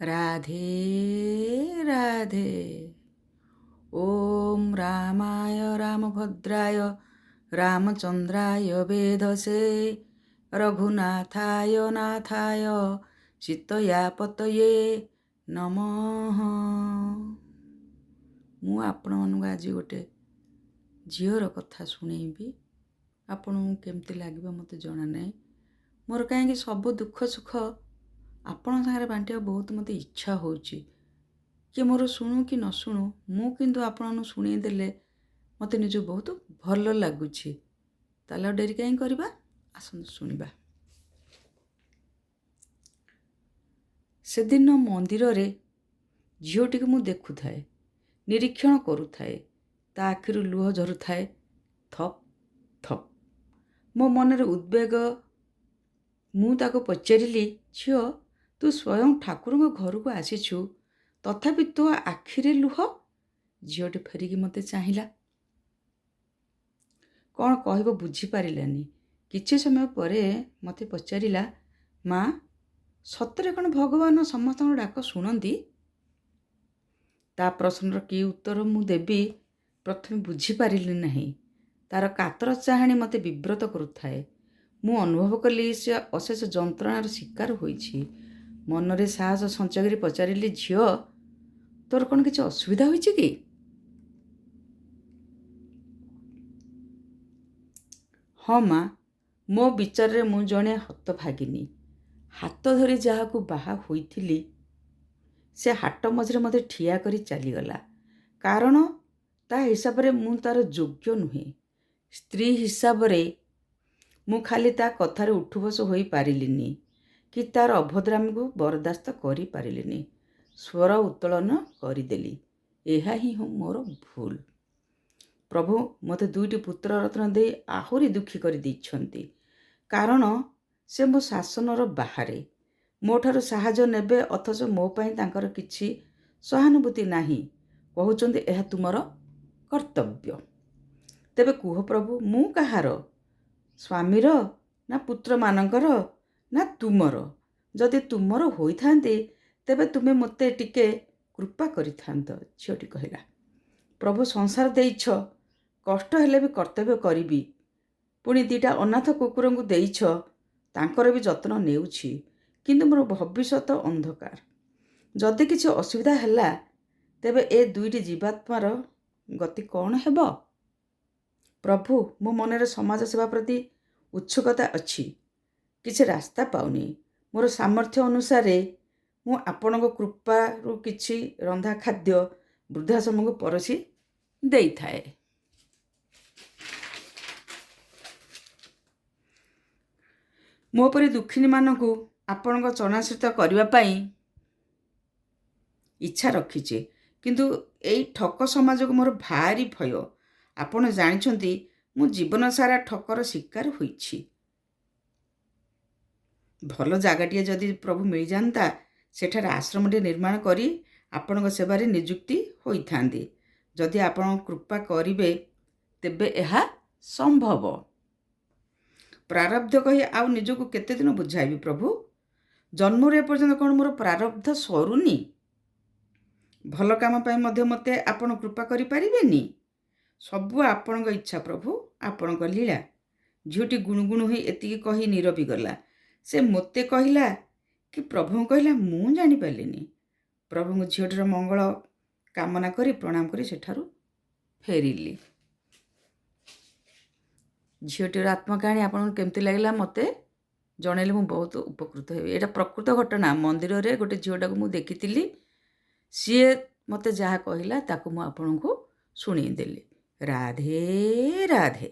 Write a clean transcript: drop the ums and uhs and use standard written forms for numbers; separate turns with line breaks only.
ରାଧେ ରାଧେ। ଓମ୍ ରାମାୟ ରାମଭଦ୍ରାୟ ରାମଚନ୍ଦ୍ରାୟ ବେଧସେ ରଘୁନାଥାୟ ନାଥାୟ ସୀତୟା ପତୟେ ନମଃ। ମୁଁ ଆପଣମାନଙ୍କୁ ଆଜି ଗୋଟେ ଝିଅର କଥା ଶୁଣେଇବି। ଆପଣଙ୍କୁ କେମିତି ଲାଗିବ ମୋତେ ଜଣା ନାହିଁ। ମୋର କାହିଁକି ସବୁ ଦୁଃଖ ସୁଖ ଆପଣଙ୍କ ସାଙ୍ଗରେ ବାଣ୍ଟିବାକୁ ବହୁତ ମୋତେ ଇଚ୍ଛା ହେଉଛି। କିଏ ମୋର ଶୁଣୁ କି ନ ଶୁଣୁ, ମୁଁ କିନ୍ତୁ ଆପଣଙ୍କୁ ଶୁଣେଇ ଦେଲେ ମୋତେ ନିଜକୁ ବହୁତ ଭଲ ଲାଗୁଛି। ତାହେଲେ ଆଉ ଡେରି କାହିଁ କରିବା, ଆସନ୍ତୁ ଶୁଣିବା। ସେଦିନ ମନ୍ଦିରରେ ଝିଅଟିକୁ ମୁଁ ଦେଖୁଥାଏ, ନିରୀକ୍ଷଣ କରୁଥାଏ। ତା ଆଖିରୁ ଲୁହ ଝରୁଥାଏ ଥପ୍ ଥପ୍। ମୋ ମନରେ ଉଦ୍ବେଗ। ମୁଁ ତାକୁ ପଚାରିଲି, ଝିଅ, ତୁ ସ୍ୱୟଂ ଠାକୁରଙ୍କ ଘରକୁ ଆସିଛୁ, ତଥାପି ତୋ ଆଖିରେ ଲୁହ? ଝିଅଟି ଫେରିକି ମୋତେ ଚାହିଁଲା, କ'ଣ କହିବ ବୁଝିପାରିଲାନି। କିଛି ସମୟ ପରେ ମୋତେ ପଚାରିଲା, ମା, ସତରେ କ'ଣ ଭଗବାନ ସମସ୍ତଙ୍କ ଡାକ ଶୁଣନ୍ତି? ତା ପ୍ରଶ୍ନର କି ଉତ୍ତର ମୁଁ ଦେବି ପ୍ରଥମେ ବୁଝିପାରିଲି ନାହିଁ। ତାର କାତର ଚାହାଣୀ ମୋତେ ବିବ୍ରତ କରୁଥାଏ। ମୁଁ ଅନୁଭବ କଲି ସେ ଅଶେଷ ଯନ୍ତ୍ରଣାର ଶିକାର ହୋଇଛି। ମନରେ ସାହସ ସଞ୍ଚୟ କରି ପଚାରିଲି, ଝିଅ, ତୋର କ'ଣ କିଛି ଅସୁବିଧା ହୋଇଛି କି? ହଁ ମା, ମୋ ବିଚାରରେ ମୁଁ ଜଣେ ହତଭାଗିନୀ। ହାତ ଧରି ଯାହାକୁ ବାହା ହୋଇଥିଲି, ସେ ହାଟ ମଝିରେ ମୋତେ ଠିଆ କରି ଚାଲିଗଲା। କାରଣ ତା ହିସାବରେ ମୁଁ ତାର ଯୋଗ୍ୟ ନୁହେଁ। ସ୍ତ୍ରୀ ହିସାବରେ ମୁଁ ଖାଲି ତା କଥାରେ ଉଠୁବସ ହୋଇପାରିଲିନି କି ତାର ଅଭଦ୍ରାମୀକୁ ବରଦାସ୍ତ କରିପାରିଲିନି। ସ୍ୱର ଉତ୍ତୋଳନ କରିଦେଲି। ଏହା ହିଁ ମୋର ଭୁଲ। ପ୍ରଭୁ ମୋତେ ଦୁଇଟି ପୁତ୍ର ରତ୍ନ ଦେଇ ଆହୁରି ଦୁଃଖୀ କରିଦେଇଛନ୍ତି। କାରଣ ସେ ମୋ ଶାସନର ବାହାରେ। ମୋ ଠାରୁ ସାହାଯ୍ୟ ନେବେ, ଅଥଚ ମୋ ପାଇଁ ତାଙ୍କର କିଛି ସହାନୁଭୂତି ନାହିଁ। କହୁଛନ୍ତି ଏହା ତୁମର କର୍ତ୍ତବ୍ୟ। ତେବେ କୁହ ପ୍ରଭୁ, ମୁଁ କାହାର? ସ୍ୱାମୀର ନା ପୁତ୍ରମାନଙ୍କର ନା ତୁମର? ଯଦି ତୁମର ହୋଇଥାନ୍ତି ତେବେ ତୁମେ ମୋତେ ଟିକେ କୃପା କରିଥାନ୍ତ। ଝିଅଟି କହିଲା, ପ୍ରଭୁ, ସଂସାର ଦେଇଛ, କଷ୍ଟ ହେଲେ ବି କର୍ତ୍ତବ୍ୟ କରିବି। ପୁଣି ଦୁଇଟା ଅନାଥ କୁକୁରଙ୍କୁ ଦେଇଛ, ତାଙ୍କର ବି ଯତ୍ନ ନେଉଛି। କିନ୍ତୁ ମୋର ଭବିଷ୍ୟତ ଅନ୍ଧକାର। ଯଦି କିଛି ଅସୁବିଧା ହେଲା ତେବେ ଏ ଦୁଇଟି ଜୀବାତ୍ମାର ଗତି କ'ଣ ହେବ? ପ୍ରଭୁ, ମୋ ମନରେ ସମାଜ ସେବା ପ୍ରତି ଉତ୍ସୁକତା ଅଛି, କିଛି ରାସ୍ତା ପାଉନି। ମୋର ସାମର୍ଥ୍ୟ ଅନୁସାରେ ମୁଁ ଆପଣଙ୍କ କୃପାରୁ କିଛି ରନ୍ଧା ଖାଦ୍ୟ ବୃଦ୍ଧାଶ୍ରମକୁ ପରସି ଦେଇଥାଏ। ମୋ ପରି ଦୁଃଖିନୀମାନଙ୍କୁ ଆପଣଙ୍କ ଚରଣାଶ୍ରିତ କରିବା ପାଇଁ ଇଚ୍ଛା ରଖିଛି, କିନ୍ତୁ ଏଇ ଠକ ସମାଜକୁ ମୋର ଭାରି ଭୟ। ଆପଣ ଜାଣିଛନ୍ତି ମୁଁ ଜୀବନ ସାରା ଠକର ଶିକାର ହୋଇଛି। ଭଲ ଜାଗାଟିଏ ଯଦି ପ୍ରଭୁ ମିଳିଯାଆନ୍ତା, ସେଠାରେ ଆଶ୍ରମଟିଏ ନିର୍ମାଣ କରି ଆପଣଙ୍କ ସେବାରେ ନିଯୁକ୍ତି ହୋଇଥାନ୍ତି। ଯଦି ଆପଣ କୃପା କରିବେ ତେବେ ଏହା ସମ୍ଭବ। ପ୍ରାରବ୍ଧ କହି ଆଉ ନିଜକୁ କେତେଦିନ ବୁଝାଇବି ପ୍ରଭୁ? ଜନ୍ମରୁ ଏପର୍ଯ୍ୟନ୍ତ କ'ଣ ମୋର ପ୍ରାରବ୍ଧ ସରୁନି? ଭଲ କାମ ପାଇଁ ମଧ୍ୟ ମୋତେ ଆପଣ କୃପା କରିପାରିବେନି? ସବୁ ଆପଣଙ୍କ ଇଚ୍ଛା ପ୍ରଭୁ, ଆପଣଙ୍କ ଲୀଳା। ଝିଅଟି ଗୁଣୁଗୁଣୁ ହୋଇ ଏତିକି କହି ନିରବି ଗଲା। ସେ ମୋତେ କହିଲା କି ପ୍ରଭୁଙ୍କୁ କହିଲା ମୁଁ ଜାଣିପାରିଲିନି। ପ୍ରଭୁଙ୍କୁ ଝିଅଟିର ମଙ୍ଗଳ କାମନା କରି ପ୍ରଣାମ କରି ସେଠାରୁ ଫେରିଲି। ଝିଅଟିର ଆତ୍ମକାହାଣୀ ଆପଣଙ୍କୁ କେମିତି ଲାଗିଲା ମୋତେ ଜଣେଇଲେ ମୁଁ ବହୁତ ଉପକୃତ ହେବି। ଏଇଟା ପ୍ରକୃତ ଘଟଣା। ମନ୍ଦିରରେ ଗୋଟେ ଝିଅଟାକୁ ମୁଁ ଦେଖିଥିଲି, ସିଏ ମୋତେ ଯାହା କହିଲା ତାକୁ ମୁଁ ଆପଣଙ୍କୁ ଶୁଣେଇଦେଲି। ରାଧେ ରାଧେ।